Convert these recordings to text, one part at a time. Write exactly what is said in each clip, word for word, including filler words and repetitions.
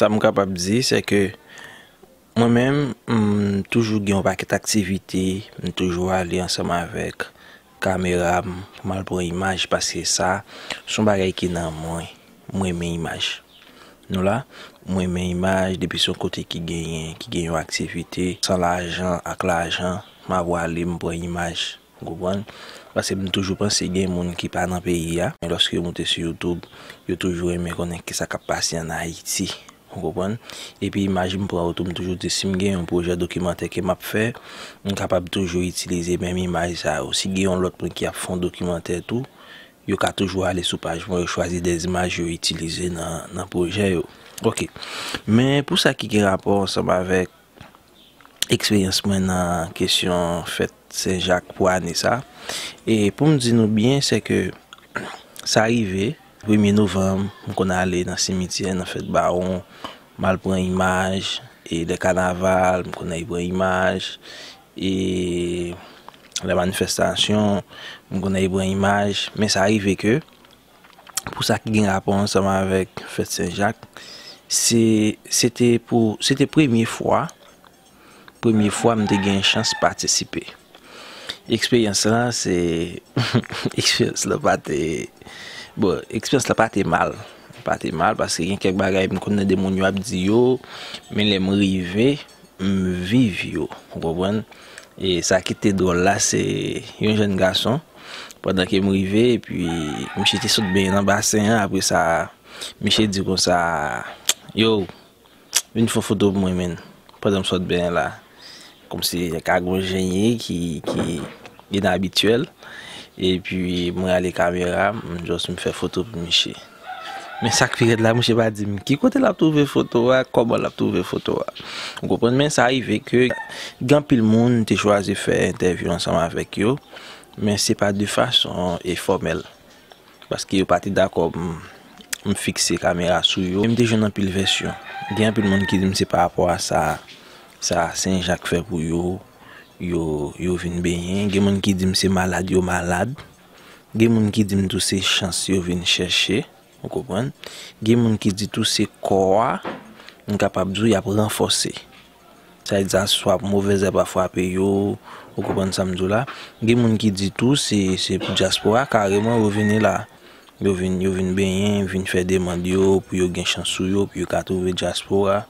Sa m kapab di, se ke mwen menm, m toujou gen yon pakèt aktivite, m toujou ale ansanm avèk kamera m pou m al pran imaj, paske sa se yon bagay ki nan mwen. Mwen renmen imaj. Nou la, mwen renmen imaj, depi se yon kote ki genyen, ki gen yon aktivite, san lajan, ak lajan, m ap prale, m pran imaj. Ou konprann? Paske m toujou panse gen moun ki pa nan peyi a, men lòske yo moute sou YouTube, yo toujou renmen konnen kisa k ap pase ann Ayiti. Ou konprann? Epi imaj m pran yo tou, m toujou di si m gen yon pwojè dokimantè ke m ap fè, m kapab toujou itilize menm imaj sa yo. Si gen yon lòt moun ki ap fè yon dokimantè tou, yo ka toujou ale sou paj mwen, yo chwazi de imaj yo itilize nan, nan pwojè yo. Ok. Men pou sa ki gen rapò ansanm avèk eksperyans mwen nan kesyon fèt Sen Jak pou ane sa. E pou m di nou byen, se ke sa rive, premye novanm, m konn ale nan simityè, nan fèt Bawon, m al pran imaj, e lè kanaval, m konn al pran imaj, e lè manifestasyon, m konn al pran imaj. Men sa rive ke, pou sa ki gen rapò ansanm avèk fèt Sen Jak, se, se te pou, se te premye fwa, premye fwa m te gen chans patisipe. Eksperyans la, se, eksperyans la pa te, bon, eksperyans la pa te mal. Pa te mal, paske gen kèk bagay m konn tande moun yo ap di yo, men lè m rive, m viv yo. Ou konprann? E sa ki te dwòl la, se yon jèn gason, pandan ke m rive, epi misye te sot benyen nan basen an, apre sa, misye di konsa, yo, vin fè yon foto pou mwen, menn, pandan m sot benyen la. Kòmsi ka gon jan ye ki, ki inabityèl. Epi mwen ale kamera, m just m fè foto pou misye. Men sa k pi rèd la, misye pa di m ki kote l ap twouve foto a, kòman l ap twouve foto a. Ou konprann? Men sa rive ke gen anpil moun te chwazi fè entèvyou ansanm avèk yo, men se pa de fason e fòmèl. Paske yo pa te dakò m, m fikse kamera sou yo. Men m te jwenn anpil vèsyon. Gen anpil moun ki di m se pa rapò a sa, sa Sen Jak fè pou yo, yo, yo vin benyen. Gen moun ki di m se malad yo malad. Gen moun ki di m tou se chans yo vin chèche. Ou konprann? Gen moun ki di tou se kò a, m kapab di w y ap ranfòse. Sa vle di sa, swa move zèb a frape yo, ou konprann sa m di w la. Gen moun ki di tou se, se pou dyaspora, kareman yo vini la. Yo vin, yo vin benyen, vin fè demann yo, pou yo gen chans sou yo, pou yo ka twouve dyaspora.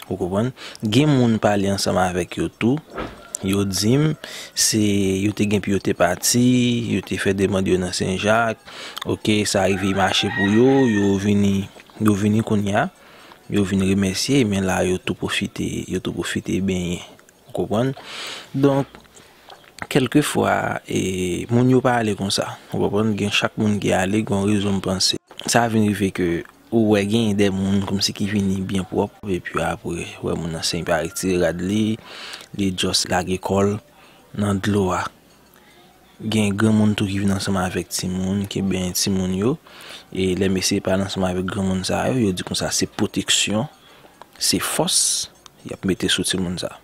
Ou konprann? Gen moun pale ansanm avèk yo tou. Yo di m, se, yo te gen pou yo te pati, yo te fè demann yo nan Sen Jak. Ok, sa rive mache pou yo, yo vini, yo vini kounye a. Yo vin remèsye, men la yo tou pwofite, yo tou pwofite benyen. Ou konprann? Donk, kèlkefwa, e, moun yo pa ale konsa. Ou konprann? Gen chak moun ki ale, gen yon rezon m panse. Sa vin rive ke ou wè gen de moun kòmsi ki vini byen pwòp, epi apre, wè moun nan sen pa retire rad li, li just lage kò l nan dlo a. Gen granmoun tou ki vin ansanm avèk timoun, ki benyen timoun yo. E lè mesye pale ansanm avèk granmoun sa yo, yo di konsa se pwoteksyon, se fòs y ap mete sou timoun sa.